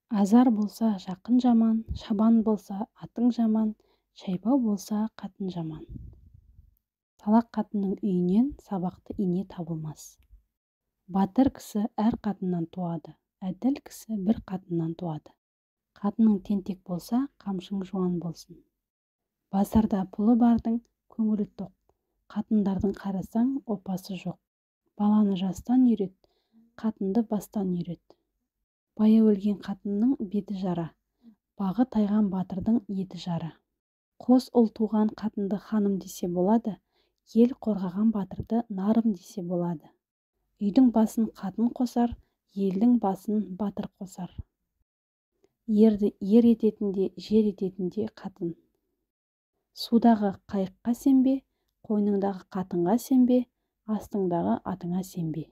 Азар болса, жақын жаман, шабан болса, атың жаман, шайпау болса, қатын жаман. Салақ қатынның үйінен сабақты ине табылмас. Батыр кісі әр қатыннан туады, әділ кісі бір қатыннан туады. Қатының тентек болса, қамшың жуан болсын. Базарда пұлы бардың көңілі тоқ, қатындардың қарасаң, опасы жоқ. Баланы жастан үйрет, қатынды бастан үйрет. Байы өлген қатынның беті жара, бағы тайған батырдың еті жара. Қос ұл туған қатынды ханым десе болады, ел қорғаған батырды нарым десе болады. Үйдің басын қатын қосар, елдің басын батыр қосар. Ерді ер ететін де, жер ететін де қатын. Судағы қайыққа сенбе, қойныңдағы қатынға сенбе, астыңдағы атыңа сенбе.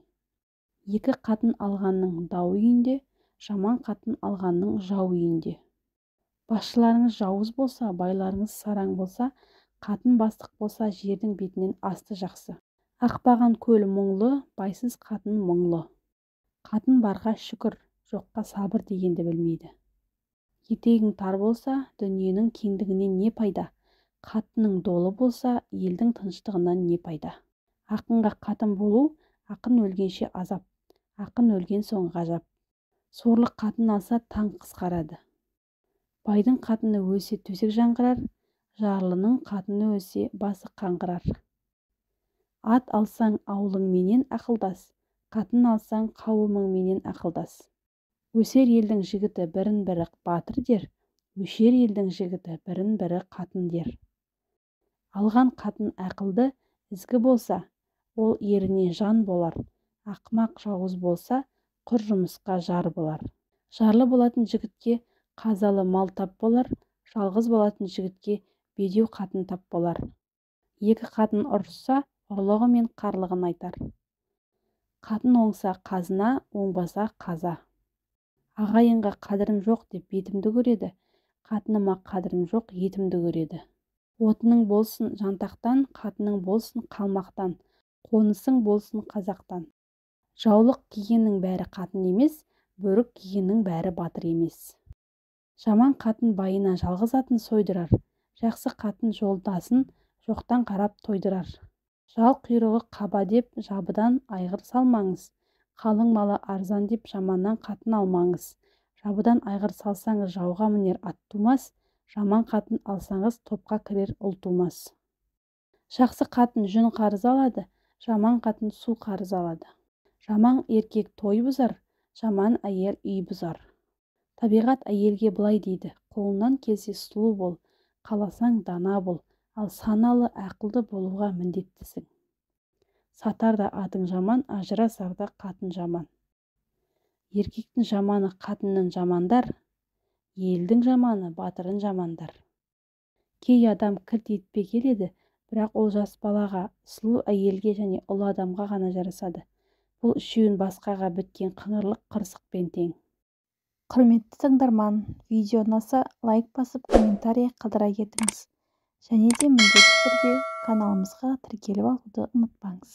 Екі қатын алғанның дау үйінде, жаман қатын алғанның жау үйінде. Басшыларыңыз жауыз болса, байларыңыз сараң болса, қатын бастық болса, жердің бетінен асты жақсы. Ақпаған көл мұңлы, байсыз қатын мұңлы. Қатын барға шүкір, жоққа сабыр дегенді білмейді. Етегің тар болса, дүниенің кеңдігінен не пайда? Қатының долы болса, елдің тыныштығынан не пайда? Ақынға қатын болу, ақын өлгенше азап, ақын өлген соң ғажап. Сорлы қатын алса, таң қысқарады. Байдың қатыны өлсе төсек жаңғырар, жарлының қатыны өлсе басы қаңғырар. Ат алсаң ауылыңменен ақылдас, қатын алсаң қауымыңменен ақылдас. Өсер елдің жігіті бірін-бірі батыр дер, өшер елдің жігіті бірін-бірі қатын дер. Алған қатын ақылды, ізгі болса, ол еріне жан болар, ақымақ жауыз болса, құр жұмысқа жар болар. Жарлы болатын жігітке қазалы мал тап болар, жалғыз болатын жігітке бедеу қатын тап болар. Екі қатын ұрысса, ұрлығы мен қарлығын айтар. Қатын оңса қазына, оңбаса қаза. Ағайынға қадірім жоқ деп бетімді көреді, қатыныма қадірім жоқ етімді көреді. Отының болсын жантақтан, қатының болсын қалмақтан, қонысың болсын қазақтан. Жаулық кигеннің бәрі қатын емес, бөрік кигеннің бәрі батыр емес. Жаман қатын байына жалғыз атын сойдырар, жақсы қатын жолдасын жоқтан қарап тойдырар. Жал құйрығы қаба деп жабыдан айғыр салмаңыз, қалың малы арзан деп жаманнан қатын алмаңыз. Жабыдан айғыр салсаңыз жауға мінер ат тумас, жаман қатын алсаңыз топқа кірер ұл тумас. Жақсы қатын жүн қарыз алады, жаман қатын су қарыз алады. Жаман еркек той бұзар, жаман әйел үй бұзар. Табиғат әйелге былай дейді: қолыңнан келсе сұлу бол, қаласаң дана бол, ал саналы ақылды болуға міндеттісің. Сатар да атың жаман, ажырасар да қатын жаман. Еркектің жаманы қатынын жамандар, елдің жаманы батырын жамандар. Кей адам кілт етпей келеді, бірақ ол жас балаға, сұлу әйелге және ұлы адамға ғана жарасады. Бұл үшеуін басқаға біткен қыңырлық қырсықпен тең. Құрметті тыңдарман, видео ұнаса лайк басып, комментарий қалдыра кетіңіз. Және де міндетті түрде каналымызға тіркеліп алуды ұмытпаңыз.